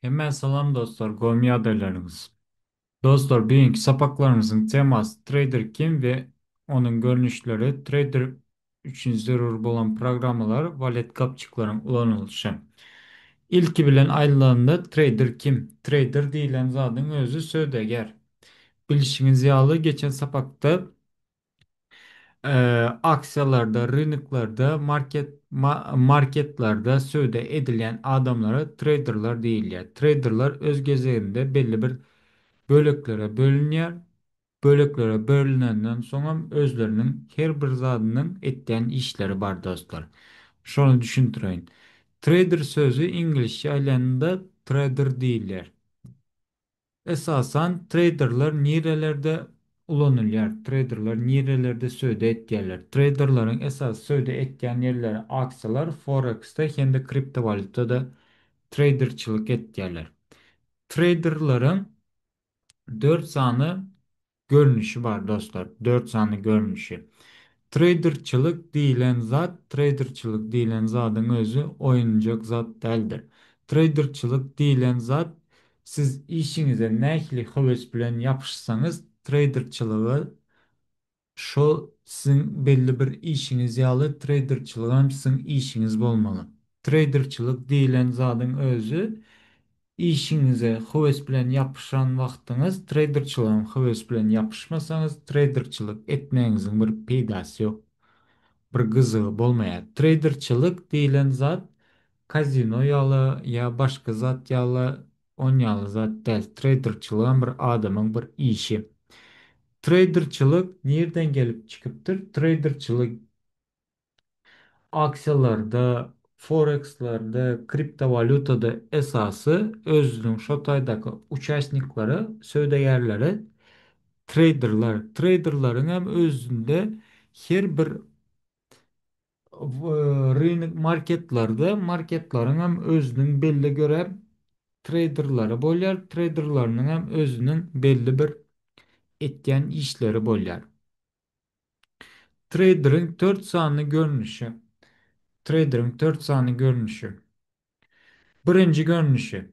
Hemmä salam dostlar, gowy ýagdaýlaryňyz? Dostlar, bugünki sapaklarymyzyň temasy trader kim we onuň görnüşleri, trader üçin zerur bolan programmalar, walet gapjyklaryň ulanylyşy. Ilki bilen aýdylanda trader kim? Trader diýlen zadyň özi söwdagär. Bilşiňiz ýaly geçen sapakda Aksiýalarda, rynoklarda, market marketlerde söwda edilýän adamlara treýderler diýilýär. Treýderler öz gezeginde belli bir böleklere bölünýär. Böleklere bölünenden soňam özleriniň her bir zadynyň etýän işleri bar dostlar. Şony düşündireýin. Treýder sözi iňlisçe aýlanda trader diýilýär. Esasan, treýderler nirelerde ulanylýar? Treýderler nirelerde söwda etýärler? Treýderleriň esasy söwda etýän ýerleri aksiýalar, foreksde hem-de kriptowalýutada treýderçilik etýärler. Treýderleriň dört sany görnüşi bar dostlar. 4 sany görnüşi. Treýderçilik diýlen zat, treýderçilik diýlen zadyň özi oýunjak zat däldir. Treýderçilik diýlen zat siz işiňize nähili höwes bilen ýapyşsaňyz, treýderçilige şol siziň belli bir işiňiz ýaly treýderçiligem siziň işiňiz bolmaly. Treýderçilik diýlen zadyň özi Işiňize höwes bilen ýapyşan wagtyňyz treýderçiligem höwes bilen ýapyşmasaňyz treýderçilik etmegiňiziň bir peýdasy ýok. Bir gyzygy bolmaýar. Treýderçilik diýlen zat kazino ýaly ýa başga zat ýaly on ýaly zat däl. Treýderçiligem bir adamyň bir işi. Treýderçilik nirden gelip çykypdyr? Treýderçilik Aksiýalarda, forekslerde, kriptowalýutada esasy özüniň şo taýdaky uçastnikleri, söwdagärleri treýderler. Treýderleriň hem özünde her bir rynok marketlerde marketleriň hem özüniň belli görä treýderleri bolýar. Treýderleriniň hem özüniň belli bir etýän işleri bolýar. Treýderiň dört sany görnüşi. Treýderiň dört sany görnüşi. Birinji görnüşi,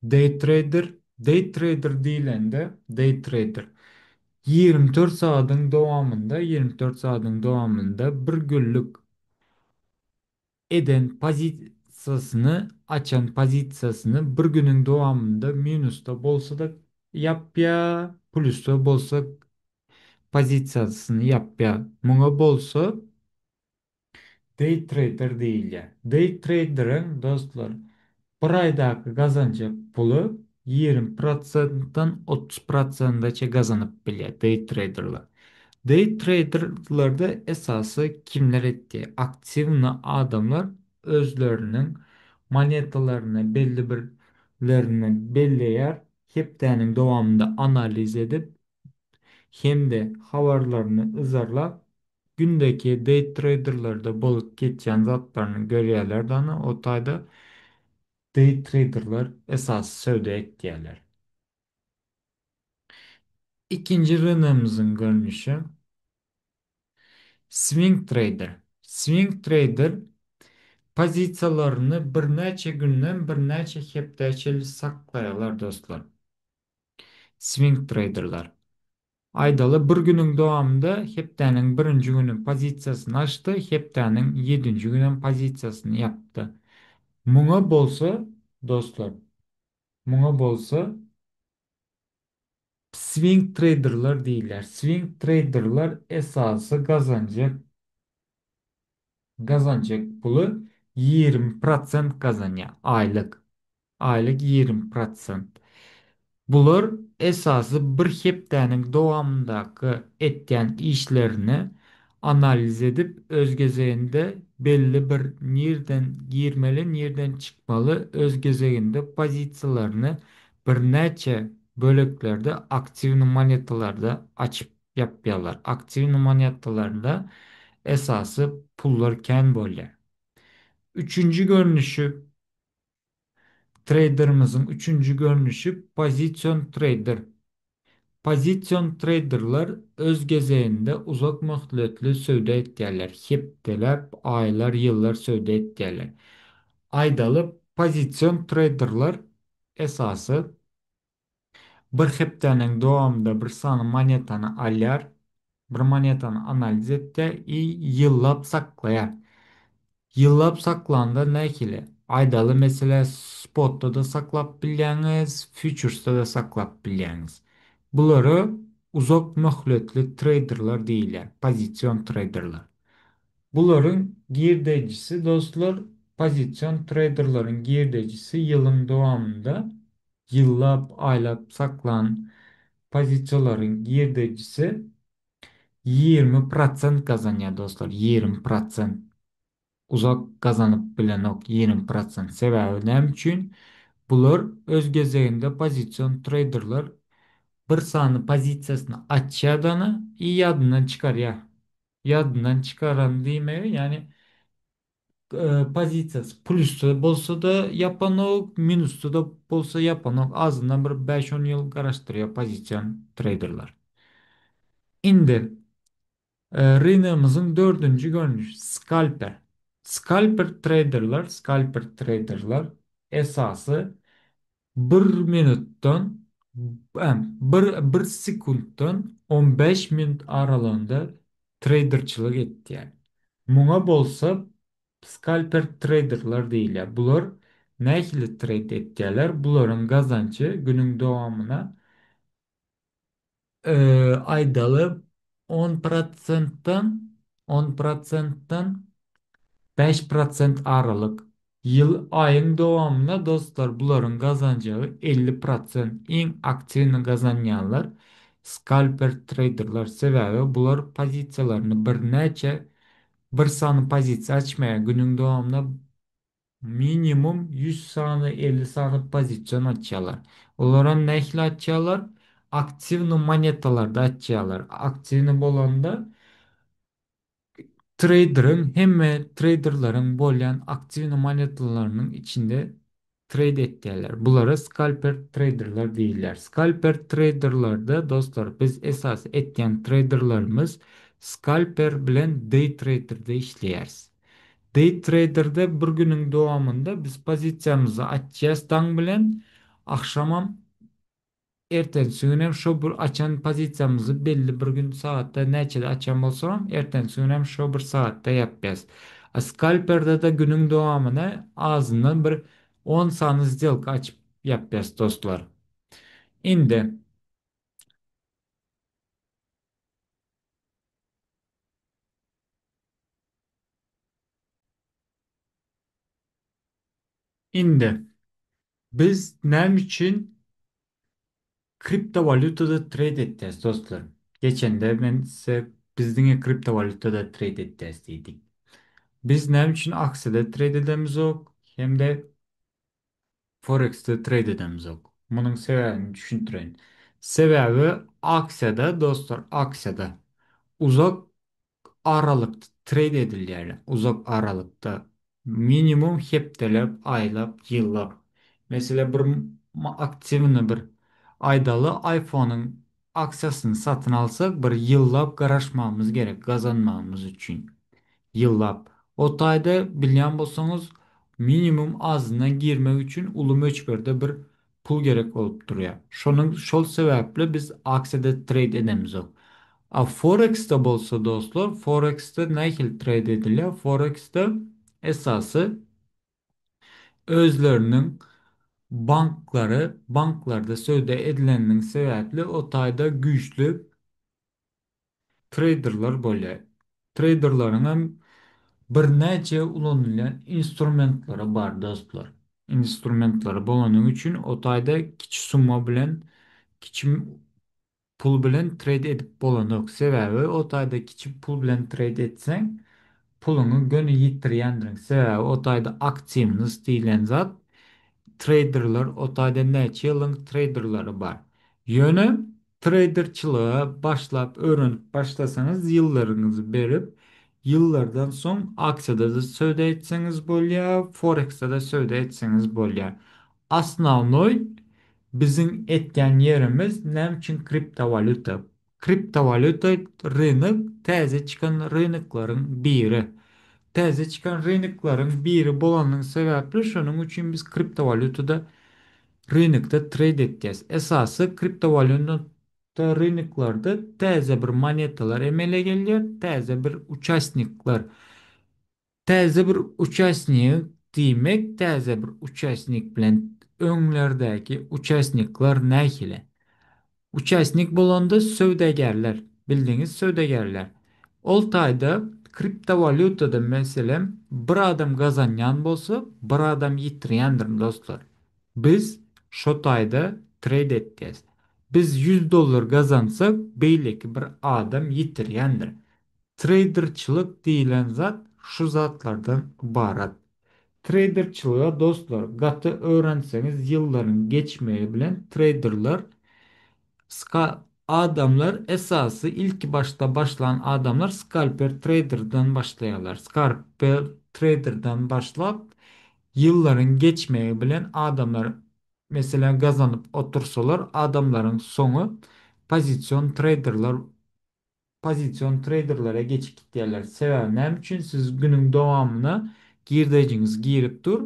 day trader. Day trader diýlende, day trader 24 sagadyň dowamynda, 24 sagadyň dowamynda bir günlük eden pozisiýasyny, açan pozisiýasyny bir günüň dowamynda minusda bolsa-da ýapýar, plusda bolsa pozisiýasyny ýapýar. Muňa bolsa day trader diýilýär. Day traderiň dostlar bir aýdaky gazanjak puly 20 prosentden 30 prosente gazanyp bilýär day traderler. Day traderlerde esasy kimler etýär? Aktiwny adamlar özleriniň monetalaryny belli birlerini belleýär, hepdäniň dowamynda analiz edip, hem-de habarlaryny yzarlap, gündeki day traderlerde bolup geçýän zatlaryny görýärler dana o taýda day traderler esasy söwda etýärler. Ikinji rynogymyzyň görnüşi swing trader. Swing trader pozisiýalaryny birnäçe günden birnäçe hepdä çenli saklaýarlar dostlar. Swing traderler. Aýdaly, bir günüň dowamynda hepdäniň birinji güni pozisiýasyny açdy, hepdäniň ýedinji günem pozisiýasyny ýapdy. Muňa bolsa, dostlar, muňa bolsa swing traderler diýilýär. Swing traderler esasy gazanjak gazanjak puly 20% gazanýar aýlyk. Aýlyk 20%. Bular esasy bir hepdäniň dowamyndaky etýän işlerini analiz edip, öz gezeginde belli bir nirden girmeli, nirden çykmaly, öz gezeginde pozisiýalaryny birnäçe böleklerde aktiwny monetalarda açyp ýapýarlar. Aktiwny monetalarda esasy pullar kän bolýar. Üçünji görnüşi Treýderimiziň üçünji görnüşi pozision treýder. Pozision treýderler öz gezeginde uzak möhletli söwda etýärler, hepdeläp, aýlar, ýyllar söwda etýärler. Aýdaly, pozision treýderler. Esasy bir hepdäniň dowamynda bir sany monetany alýar, bir monetany analiz etýär i ýyllap saklaýar. Ýyllap saklanda nähili? Aýdaly meselä spotda-da saklap bilýäňiz, fýuçersde-de saklap bilýäňiz. Bulara uzak möhletli treýderler diýilýär, pozision treýderler. Bularyň girdejisi dostlar, pozision treýderleriň girdejisi ýylyň dowamynda ýyllap, aýlap saklan pozisiýalaryň girdejisi 20% gazanýar dostlar, 20%. Uzak gazanyp bilenok 20%. Sebäbi näme üçin? Bular öz gezeginde pozision treýderler bir sany pozisiýasyny açýadany i ýadyndan çykarýar. Ýadyndan çykaran diýmegi, ýagny pozisiýasy plusda bolsa-da ýapanok, minusda-da bolsa ýapanok. Azyndan bir bäş-on ýyl garaşdyrýar pozision treýderler. Indi rynogymyzyň dördünji görnüşi skalper. Skalper treýderler, skalper treýderler esasy bir minutdan bir sekuntdan 15 minut aralygynda treýderçilik etýär. Muňa bolsa skalper treýderler diýilýär. Bular nähili treýd etýärler? Bularyň gazanjy günüň dowamyna aýdaly 10 prosentden 10 prosentden 5% aralyk. Ýyl aýyň dowamynda dostlar bularyň gazanjagy 50% iň aktiwny gazanýanlar skalper treýderler sebäbi bular pozisiýalaryny birnäçe bir sany pozisiýa açmaýar günüň dowamynda minimum 100 sany 50 sany pozision açýarlar. Olaram nähili açýarlar aktiwny monetalarda açýarlar aktiwny bolanda Treýderiň hemme treýderleriň bolýan aktiwny monetalarynyň içinde treýd etýärler. Bulara skalper treýderler diýilýär. Skalper treýderlerde dostlar biz esasy etýän treýderlerimiz skalper bilen day treýderde işleýäris. Day treýderde bir günüň dowamynda biz pozisiýamyzy açýas daň bilen agşamam Ertensi günem şo bir açan pozisiýamyzy belli bir gün sagatda näçede açan bolsagam, ertensi günem şo bir sagatda ýapýas. A skalperde-de günüň dowamyna azyndan bir 10 sany sdelka açyp ýapýas dostlar. Indi. Indi. Biz näme üçin kriptowalýutada treýd etýäs dostlar? Geçende men size biz diňe kriptowalýutada treýd etýäs diýdik. Biz näme üçin aksiýada treýd edemizok hem-de foreksde treýd edemizok? Munuň sebäbini düşündireýin. Sebäbi aksiýada dostlar aksiýada uzak aralykda treýd edilýär. Uzak aralykda. Minimum hepdeläp, aýlap, ýyllap. Meselem bir aktiwny bir aýdaly iPhone-yň aksiýasyny satyn alsak bir ýyllap garaşmagymyz gerek gazanmagymyz üçin. Ýyllap. O taýda bilýän bolsaňyz minimum azyndan girmek üçin uly möçberde bir pul gerek bolup durýar. Şonuň şol sebäpli biz aksiýada treýd edemizok. A foreksde bolsa dostlar, foreksde nähili treýd edilýär? Foreksde esasy özleriniň banklary, banklarda söwda edileniniň sebäpli o taýda güýçli treýderler bolýar. Treýderleriň hem birnäçe ulanylýan instrumentleri bar dostlar. Instrumentleri bolany üçin o taýda kiçi summa bilen kiçi pul bilen treýd edip bolanok. Sebäbi o taýda kiçi pul bilen treýd etseň puluňy göni ýitirýändirin. Sebäbi o taýda aktiwnost diýlen zat treýderler o taýda näçe ýylyň treýderleri bar. Ýöne treýderçilige başlap öwrenip başlasaňyz ýyllaryňyzy berip ýyllardan soň aksiýada-da söwda etseňiz bolýar, foreksde-de söwda etseňiz bolýar. Osnownoý biziň etýän ýerimiz näme üçin kriptowalýuta? Kriptowalýuta rynyk täze çykan rynyklaryň biri. Täze çykan rynyklaryň biri bolanyň sebäpli şonuň üçin biz kriptowalýutada Rynokda trade etýäs. Esasy kriptowalýuta rynoklarda täze bir monetalar emele gelýär, täze bir uçastnikler. Täze bir uçastnik diýmek, täze bir uçastnik bilen öňlerdäki uçastnikler nähili? Uçastnik bolanda söwdagärler, bildiňiz söwdagärler. Ol taýda kriptowalýutada meselem bir adam gazanýan bolsa, bir adam ýitirýändir dostlar. Biz şo taýda treýd etýäs. Biz 100 dollar gazansak, beýleki bir adam ýitirýändir. Treýderçilik diýlen zat şu zatlardan ybarat. Treýderçilige dostlar gaty öwrenseňiz ýyllaryň geçmegi bilen treýderler ska adamlar esasy ilki başda başlan adamlar skalper treýderden başlaýarlar. Skalper treýderden başlap ýyllaryň geçmegi bilen adamlar meselem gazanyp otursalar adamlaryň soňy pozision treýderler Pozision treýderlere geçip gitýärler. Sebäbi näme üçin siz günüň dowamyna girdejiňiz girip dur.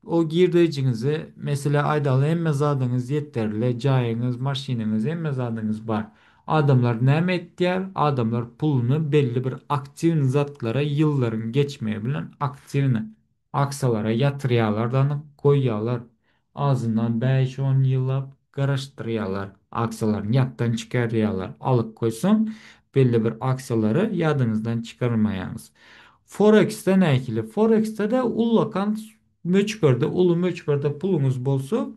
O girdejiňizi mesele aýdaly hemme zadyňyz ýeterli, jaýyňyz, maşynyňyz, hemme zadyňyz bar. Adamlar näme etýär? Adamlar puluny belli bir aktiwny zatlara ýyllaryň geçmegi bilen aktiwny aksiýalara ýatyrýarlar-da goýýarlar. Azyndan bäş-on ýyllap garaşdyrýarlar. Aksiýalaryny ýatdan çykarýarlar. Alyp goýsaň, belli bir aksiýalary ýadyňyzdan çykarmaýaňyz. Foreksde nähili? Foreksde-de ullakan möçberde, uly möçberde puluňyz bolsa,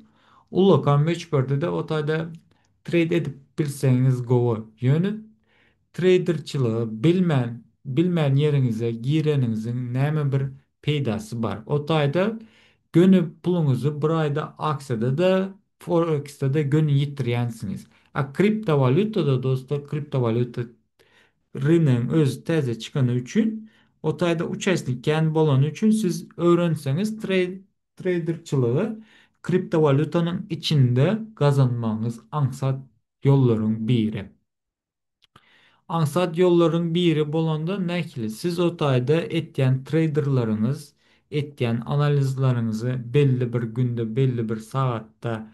ullakan möçberde-de o taýda treýd edip bilseňiz gowy. Ýöne treýderçiligi bilmän, bilmän ýeriňize gireniňiziň näme bir peýdasy bar. O taýda göni puluňyzy bir aýda aksiýada-da, foreksde-de göni ýitirýänsiňiz. A kriptowalýutada dostlar, kriptowalýuta rynyň özi täze çykany üçin, o taýda uçastnik kän bolany üçin siz öwrenseňiz treýderçiligi kriptowalýutanyň içinde gazanmagyňyz aňsat ýollaryň biri. Aňsat ýollaryň biri bolanda nähili? Siz o taýda etýän treýderleriňiz, etýän analizleriňizi belli bir günde, belli bir sagatda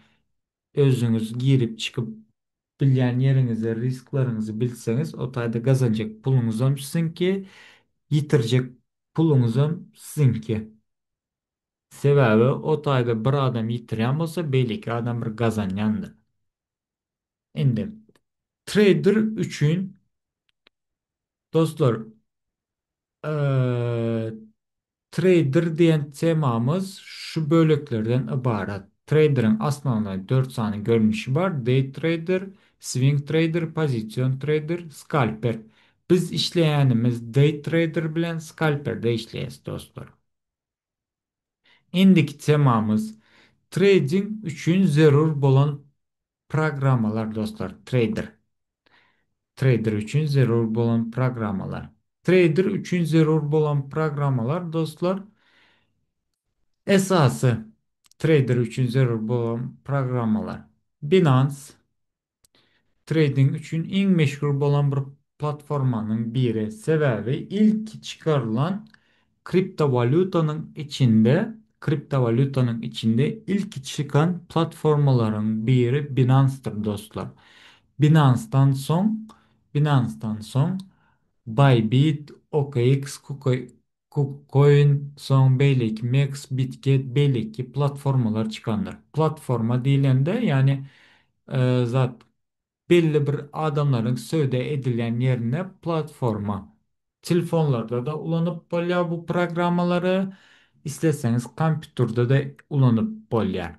özüňiz girip çykyp bilýän ýeriňizde riskleriňizi bilseňiz, o taýda gazanjak puluňyzam siziňki, ýitirjek puluňyzam siziňki. Sebäbi o taýda bir adam ýitirýän bolsa, beýleki adam bir gazanýandyr. Indi treýder üçin dostlar treýder diýen temamyz şu böleklerden ybarat. Treýderiň asnownoý 4 sany görnüşi bar, day trader, swing trader, pozision trader, skalper. Biz işleýänimiz day trader bilen skalperde işleýäs dostlar. Indiki temamyz treýding üçin zerur bolan Programmalar dostlar trader. Trader üçin zerur bolan programmalar. Trader üçin zerur bolan programmalar dostlar. Esasy trader üçin zerur bolan programmalar. Binance trading üçin iň meşhur bolan bir platformanyň biri. Sebäbi ilki çykarylan Kriptowalýutanyň içinde Kriptowalýutanyň içinde ilki çykan platformalaryň biri Binance-dyr dostlar. Binance-dan soň Binance-dan soň Bybit, OKX, KuCoin, soň beýleki MEXC, Bitget beýleki platformalar çykandyr. Platforma diýlende ýagny zat Belli bir adamlaryň söwda edilýän ýerinde platforma. Telefonlarda-da ulanyp bolýar bu programmalary, isleseňiz kompýuterde-de ulanyp bolýar.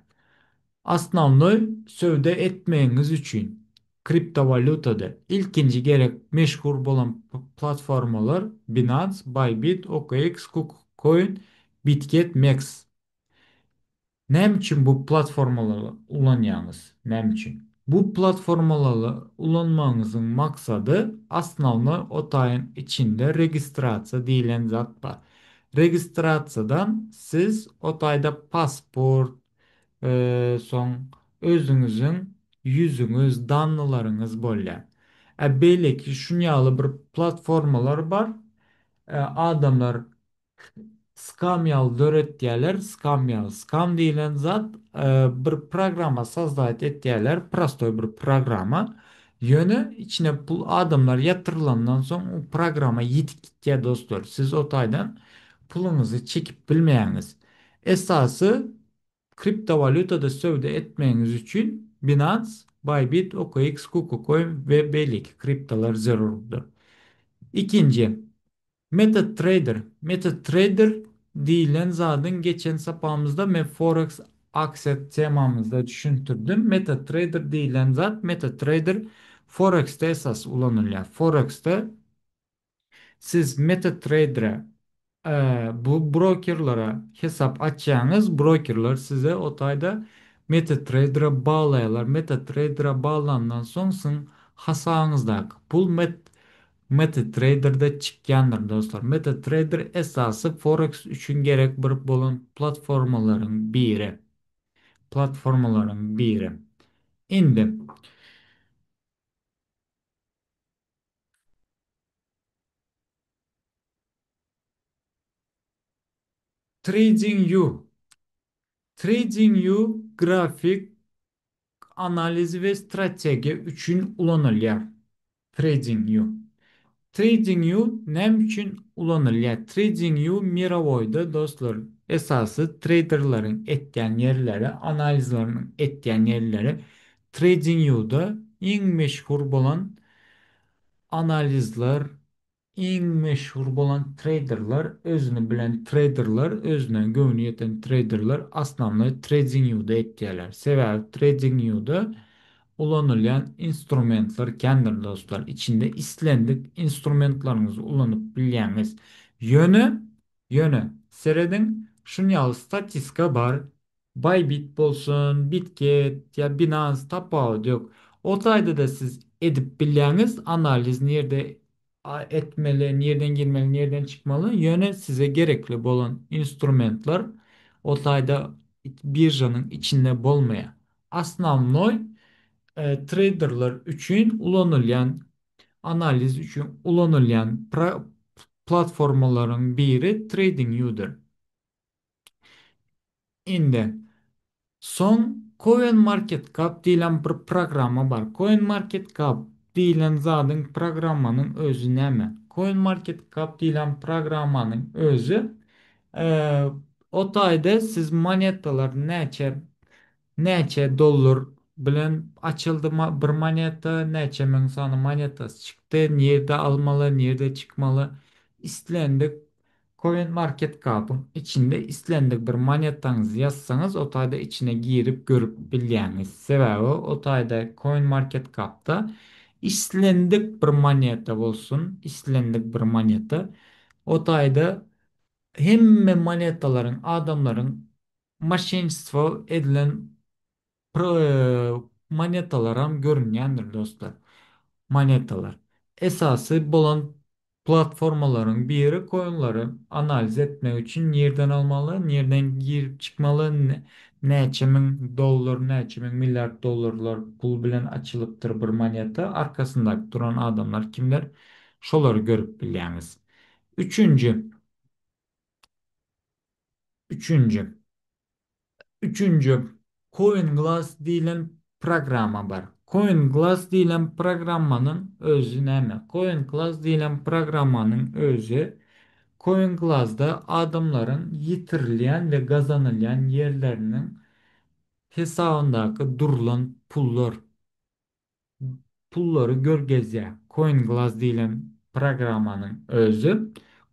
Osnownoý söwda etmegiňiz üçin kriptowalýutada ilkinji gerek meşhur bolan platformalar Binance, Bybit, OKX, KuCoin, Bitget, MEXC. Näme üçin bu platformalary ulanýaňyz? Näme üçin? Bu platformalary ulanmagyňyzyň maksady osnownoý o taýyň içinde registrasiýa diýlen zat bar. Registrasiýadan siz o taýda pasport, soň özüňiziň ýüzüňiz, dannylaryňyz bolýar. A beýleki şunýaly bir platformalar bar. Adamlar Skam ýaly döretýäler skam ýaly. Skam diýlen zat Bir programma sozdat etýärler, prostoý bir programma. Ýöne içine pul adamlar ýatyrylandan soň o programma ýitip gitýär dostlar. Siz o taýdan puluňyzy çekip bilmeýäňiz. Esasy kriptowalýutada söwda etmegiňiz üçin Binance, Bybit, OKX, KuCoin we beýleki kriptolar zerurdyr. Ikinji, MetaTrader, MetaTrader diýilen zadyň geçen sapagymyzda men Forex aksiýa temamyzda düşündirdim. MetaTrader diýilen zat MetaTrader Forexde esasy ulanylýar. Forexde siz MetaTrader'e bu brokerlere hesap açýaňyz, brokerler size o taýda MetaTrader'e baglaýarlar. MetaTrader'e baglandan soň siziň hasabyňyzdaky pul MetaTrader-de çykýandyr dostlar. MetaTrader esasy Forex üçin gerek bir bolan platformalaryň biri. Platformalaryň biri. Indi TradingView. TradingView grafik analizi we strategiýa üçin ulanylýar. TradingView. TradingView näme üçin ulanylýar? TradingView mirowoýda dostlar esasy treýderleriň etýän ýerleri, analizleriniň etýän ýerleri TradingView'da iň meşhur bolan analizler. Iň meşhur bolan treýderler, özüni bilen treýderler, özüne göwni ýeten treýderler osnownoý TradingView-da etýärler. Sebäbi TradingView-da ulanylýan instrumentler kändir dostlar. Içinde islendik instrumentlaryňyzy ulanyp bilýäňiz. Ýöne, ýöne serediň, şun ýaly statistika bar. Bybit bolsun, Bitget ýa Binance tapawudy ýok. O taýda-da siz edip bilýäňiz, analiz nirde etmeli, nirden girmeli, nirden çykmaly, ýöne size gerekli bolan instrumentler o taýda biržanyň içinde bolmaýar. Osnownoý treýderler üçin ulanylýan analiz üçin ulanylýan platformalaryň biri TradingView-dir. Indi soň CoinMarketCap diýlen bir programma bar. CoinMarketCap diýlen zadyň programmanyň özi näme? CoinMarketCap diýlen programmanyň özi o taýda siz monetalar näçe Näçe dollar bilen açyldy bir moneta, näçe müň sany monetasy çykdy, nirde almaly, nirde çykmaly. Islendik CoinMarketCap-yň içinde islendik bir monetaňyzy ýazsaňyz, o taýda içine girip görüp bilýäňiz. Sebäbi o taýda CoinMarketCap-da islendik bir moneta bolsun, islendik bir moneta o taýda hemme monetalaryň adamlaryň Maşenstwo edilen monetalaram görünýändir dostlar. Monetalar. Esasy bolan platformalaryň biri koinlary analiz etmek üçin nirden almaly, nirden girip çykmaly, näçe müň dollar, näçe müň milliard dollarlar pul bilen açylypdyr bir moneta, arkasyndaky duran adamlar kimler, şolary görüp bilýäňiz. Üçünji. Üçünji. Üçünji CoinGlass diýlen programma bar. CoinGlass diýlen programmanyň özi näme? CoinGlass diýlen programmanyň özi CoinGlassda adamlaryň ýitirilýän we gazanylýan ýerleriniň hesabyndaky durulan pullar. Pullary görkezýär. CoinGlass diýlen programmanyň özi.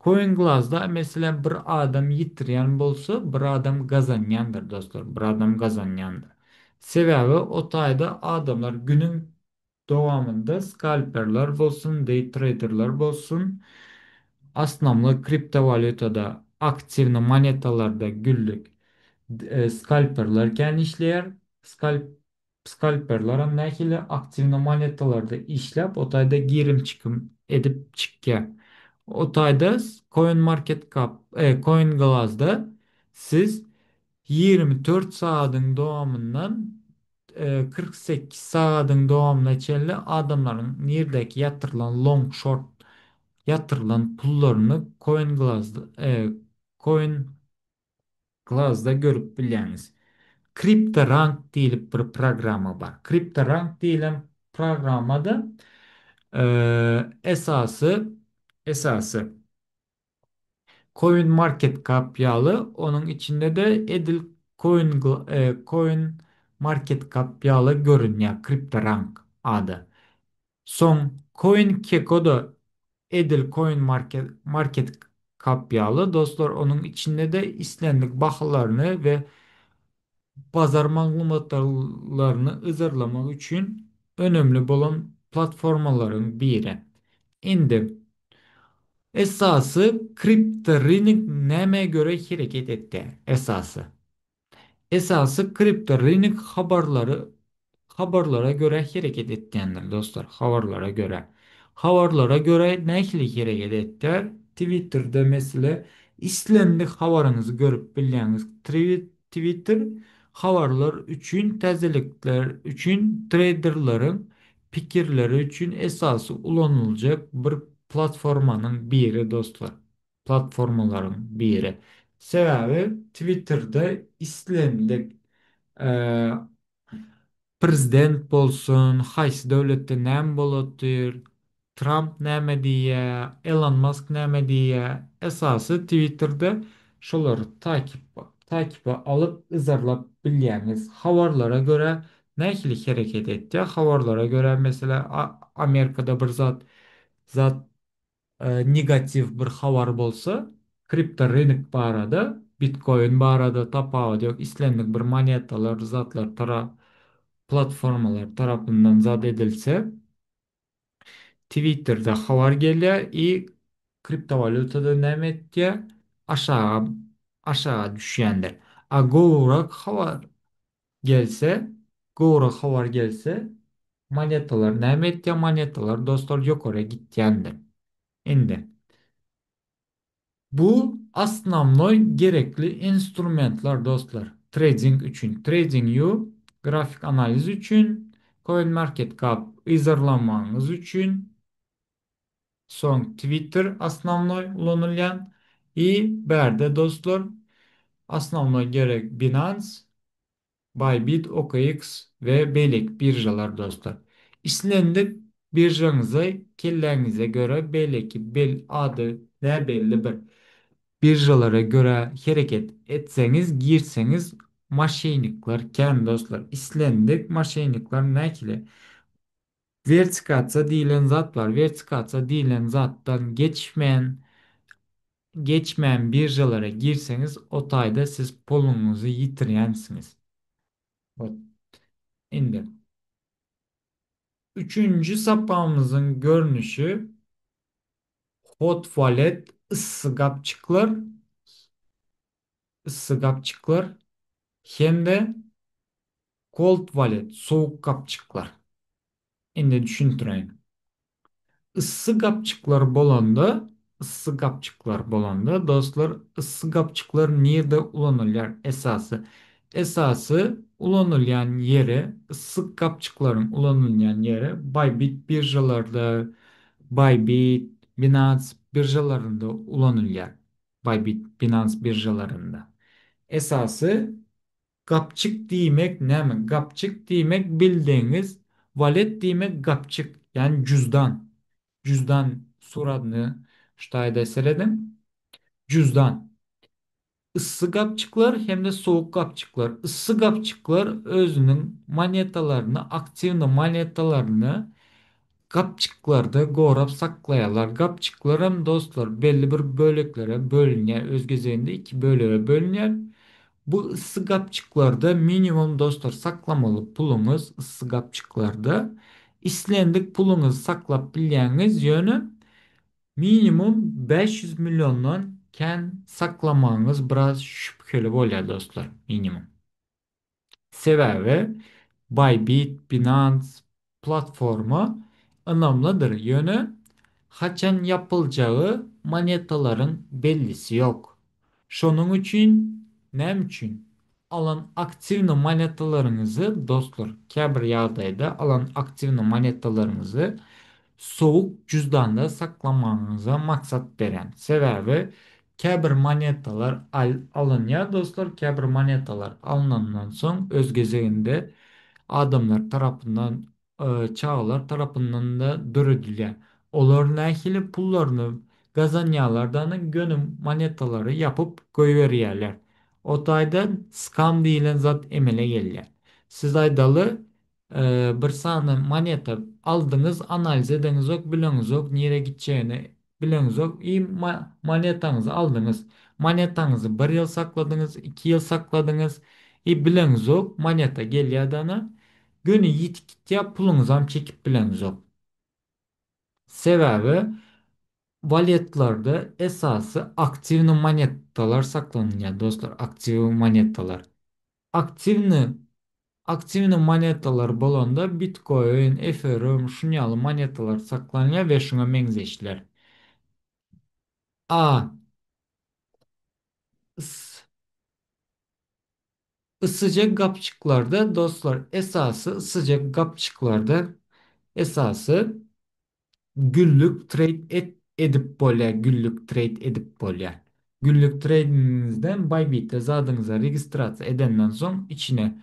CoinGlassda meselem bir adam ýitirýän bolsa, bir adam gazanýandyr dostlar, bir adam gazanýandyr. Sebäbi o taýda adamlar günüň dowamynda skalperler bolsun, day traderler bolsun, osnownoý kriptowalýutada aktiwny monetalarda güllük skalperler kän işleýär. Skalp Skalperlerem nähili aktiwny monetalarda işläp o taýda girim çykym edip çykýar. O taýda CoinMarketCap, CoinGlassda siz 24 sagadyň dowamyndan 48 sagadyň dowamyna çenli adamlaryň nirdäki ýatyrylan long short ýatyrylan pullaryny CoinGlassda CoinGlassda görüp bilýäňiz. CryptoRank diýlip bir programma bar. CryptoRank diýlen programmada esasy esasy Coin Market Cap ýaly, onuň içinde-de edil Coin Coin Market Cap ýaly görünýär CryptoRank ady. Soň CoinGecko-da edil Coin Market Market Cap ýaly dostlar, onuň içinde-de islendik bahalaryny we bazar maglumatlaryny yzarlamak üçin önemli bolan platformalaryň biri. Indi esasy kripto rynek nämä göre hereket etýär? Esasy. Esasy kripto rynek habarlary habarlara görä hereket etýändir dostlar, habarlara görä. Habarlara görä nähili hereket etýär? Twitterde mesele islendik habaryňyzy görüp bilýäňiz. Twitter habarlar üçin, täzelikler üçin, treýderleriň pikirleri üçin esasy ulanyljak bir platformanyň biri dostlar. Platformalaryň biri. Sebäbi Twitterde islendik prezident bolsun, haýsy döwletde näme bolup otyr, Tramp näme diýýär, Elon Musk näme diýýär, esasy Twitterde şolary takyp takyba alyp yzarlap bilýäňiz. Habarlara görä nähili hereket etýär, habarlara görä meselem Amerikada bir zat zat negatiw bir habar bolsa, kripto rynek barada, bitcoin barada tapawudy ýok, islendik bir monetalar, zatlar tara platformalar tarapyndan zat edilse, Twitterde habar gelýär i kriptowalýutada näme etýär? Aşaga aşaga düşýändir. A gowurak habar gelse, gowurak habar gelse, monetalar näme etýär? Monetalar dostlar ýokary gitýändir. Indi bu osnownoý gerekli instrumentler dostlar trading üçin. TradingView grafik analiz üçin, CoinMarketCap yzarlamagyňyz üçin, soň Twitter osnownoý ulanylýan i bärde dostlar osnownoý gerek Binance, Bybit, OKX we beýleki biržalar dostlar. Islendik biržaňyza kelläňize görä beýleki bel ady näbelli bir biržalara görä hereket etseňiz girseňiz moşennikler kän dostlar. Islendik moşennikler nähili wertikasiýa diýlen zat bar. Wertikasiýa diýlen zatdan geçmän geçmän biržalara girseňiz o taýda siz puluňyzy ýitirýänsiňiz. Bot. Indi. Üçünji sapagymyzyň görnüşi hot wallet yssy gapjyklar yssy gapjyklar hem-de cold wallet sowuk gapjyklar. Indi düşündireýin. Yssy gapjyklar bolanda, yssy gapjyklar bolanda, dostlar, yssy gapjyklar nirde ulanylýar esasy? Esasy ulanylýan ýeri, yssy gapjyklaryň ulanylýan ýeri Bybit biržalarda, Bybit, Binance biržalarynda ulanylýar. Bybit, Binance biržalarynda. Esasy Gapjyk diýmek näme? Gapjyk diýmek bildigiňiz walet diýmek gapjyk, ýagny jüzdan. Jüzdan suradyny şu taýda serediň. Jüzdan. Yssy gapjyklar hem-de sowuk gapjyklar. Yssy gapjyklar özüniň monetalaryny, aktiwny monetalaryny gapjyklarda gorap saklaýarlar. Gapjyklaram dostlar belli bir böleklere bölünýär. Öz gezeginde iki bölege bölünýär. Bu yssy gapjyklarda minimum dostlar saklamaly puluňyz yssy gapjyklarda islendik puluňyzy saklap bilýäňiz ýöne minimum 500 milliondan kän saklamagyňyz biraz şübheli bolýar dostlar minimum. Sebäbi Bybit, Binance platforma ynamlydyr, ýöne haçan ýapyljagy monetalaryň bellisi ýok. Şonuň üçin näme üçin alan aktiwny monetalaryňyzy dostlar käbir ýagdaýda alan aktiwny monetalaryňyzy sowuk jüzdanda saklamagyňyza maksat berýän. Sebäbi. Käbir monetalar alynýar dostlar, käbir monetalar alnandan soň öz gezeginde adamlar tarapyndan, çagalar tarapyndan-da döredilýär. Olar nähili pullaryny gazanýarlardany göni monetalary ýapyp goýberýärler. O taýdan skam diýlen zat emele gelýär. Siz aýdaly bir sany moneta aldyňyz, analiz edeňizok, bileňizok nirä gitjegini bileňizok i monetaňyzy aldyňyz. Monetaňyzy bir ýyl sakladyňyz, 2 ýyl sakladyňyz i bileňizok moneta gelýär-de göni ýitip gitýär, puluňyzam çekip bileňizok. Sebäbi waletlerde esasy aktiwny monetalar saklanylýar dostlar, aktiw monetalar. Aktiwny aktiwny monetalar bolanda bitcoin, ethereum şun ýaly monetalar saklanýar we şuňa meňzeşler. A s Ysyjak gapjyklarda dostlar esasy ysyjak gapjyklarda esasy günlük trade et edip bolýar günlük trade edip bolýar. Günlük tradingiňizden Bybitde zadyňyza registrasiýa edenden soň içine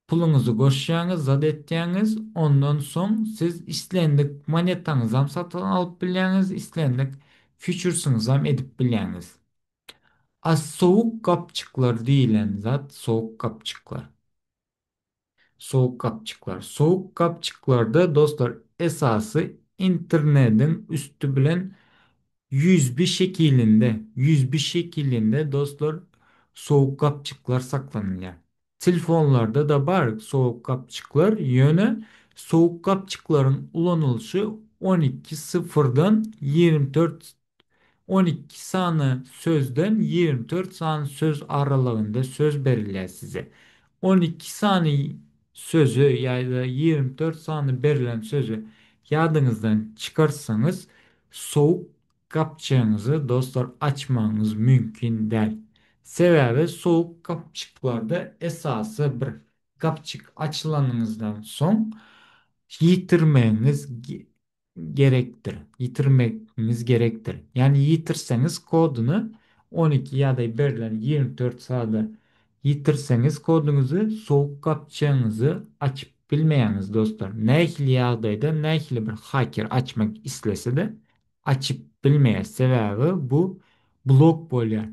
puluňyzy goşýaňyz zat etýäňiz ondan soň siz islendik monetaňyzam satyn alyp bilýäňiz islendik fýuçersiňizam edip bilýäňiz. A sowuk gapjyklar diýilen zat sowuk gapjyklar. Sowuk gapjyklar. Sowuk gapjyklarda dostlar esasy internediň üsti bilen USB şekilinde, USB şekilinde dostlar sowuk gapjyklar saklanylýar. Telefonlarda-da bar sowuk gapjyklar, ýöne sowuk gapjyklaryň ulanylyşy 12 syfyrdan 24 12 sany sözden 24 sany söz aralygynda söz berilýär size. 12 sany sözi ýa-da 24 sany berlen sözi ýadyňyzdan çykarsaňyz, sowuk gapjygyňyzy dostlar açmagyňyz mümkin däl. Sebäbi sowuk gapjyklarda esasy bir gapjyk açylanyňyzdan soň ýitirmegiňiz gerekdir. Ýitirmegiňiz gerekdir. Ýagny ýitirseňiz koduny 12 ýa-da berlen 24 saada ýitirseňiz koduňyzy sowuk gapjygyňyzy açyp bilmeýäňiz dostlar. Nähili ýagdaýda nähili bir haker açmak islese-de açyp bilmeýär. Sebäbi bu blok bolýar.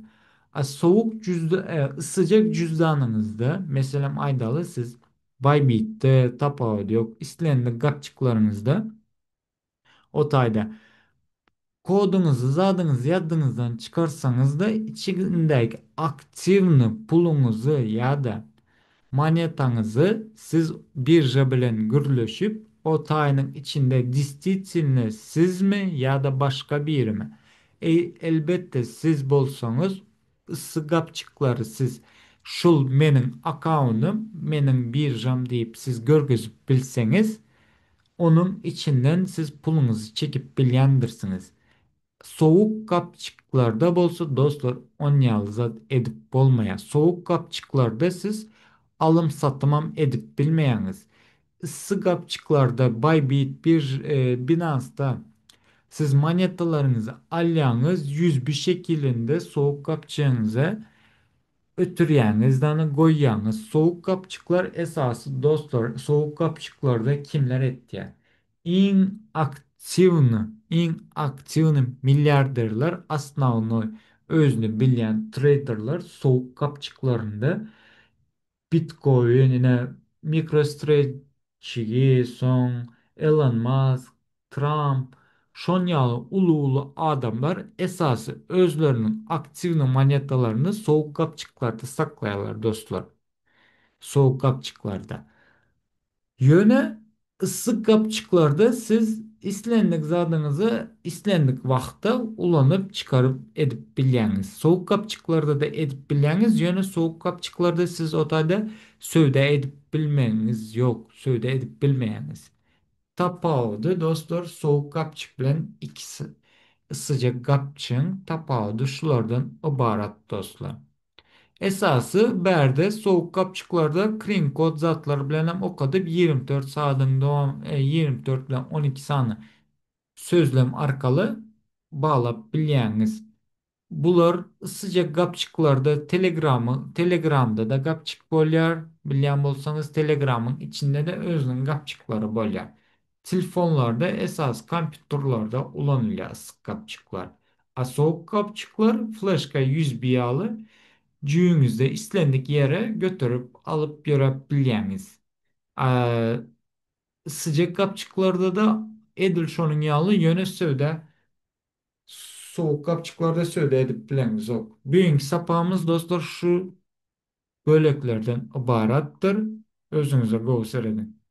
A sowuk cüzda yssyjak cüzdanyňyzda meselem aýdaly siz Bybitde tapawudy ýok. Islendik gapjyklaryňyzda o taýda koduňyzy zadyňyzy ýadyňyzdan çykarsaňyzda içindäki aktiwny puluňyzy ýa-da monetaňyzy siz birža bilen gürleşip o taýynyň içinde distitelno sizmi ýa-da başga birimi eý elbetde siz bolsaňyz Yssy gapjyklary siz şul meniň akaunym, meniň biržam diýip siz görkezip bilseňiz, onuň içinden siz puluňyzy çekip bilýändirsiňiz. Sowuk gapjyklarda bolsa dostlar onýaly zat edip bolmaýar. Sowuk gapjyklarda siz alym satymam edip bilmeýäňiz. Yssy gapjyklarda Bybit bir Binance-da siz monetalaryňyzy alýaňyz 101 şekilinde sowuk gapjygyňyza ötürýäňiz dany goýýaňyz. Sowuk gapjyklar esasy dostlar sowuk gapjyklarda kimler etýär? Iň aktiwny iň aktiwny milliarderler osnownoý özüni bilýän treýderler sowuk gapjyklarynda Bitcoin, ine MicroStrategy, soň Elon Musk, Tramp, şon ýaly uly-uly adamlar esasy özleriniň aktiwny monetalaryny sowuk gapjyklarda saklaýarlar dostlar. Sowuk gapjyklarda. Ýöne yssy gapjyklarda siz islendik zadyňyzy islendik wagtda ulanyp çykaryp edip bilýäňiz. Sowuk gapjyklarda-da edip bilýäňiz, ýöne sowuk gapjyklarda siz o taýda söwda edip bilmegiňiz ýok, söwda edip bilmeýäňiz. Tapawudy dostlar sowuk gapjyk bilen ikisi yssyja gapjygyň tapawudy şulardan ybarat dostlar. Esasy bärde sowuk gapjyklarda krin kod zatlar bilenem okadyp 24 sagadyň dowam 24 bilen 12 sany sözlem arkaly baglap bilýäňiz. Bular yssyjak gapjyklarda Telegramy, Telegramda-da gapjyk bolýar. Bilýän bolsaňyz Telegramyň içinde-de özüniň gapjyklary bolýar. Telefonlarda esasy kompýuterlerde ulanylýar yssyk gapjyklar. A sowuk gapjyklar fleşka USB ýaly jüýüňizde islendik ýere göterip alyp ýöräp bilýäňiz. A yssyjak gapjyklarda-da edil şonuň ýaly ýöne söwda Sowuk gapjyklarda söwda edip bileňizok. Büyünki sapagymyz dostlar şu böleklerden ybaratdyr. Özüňize gowy serediň.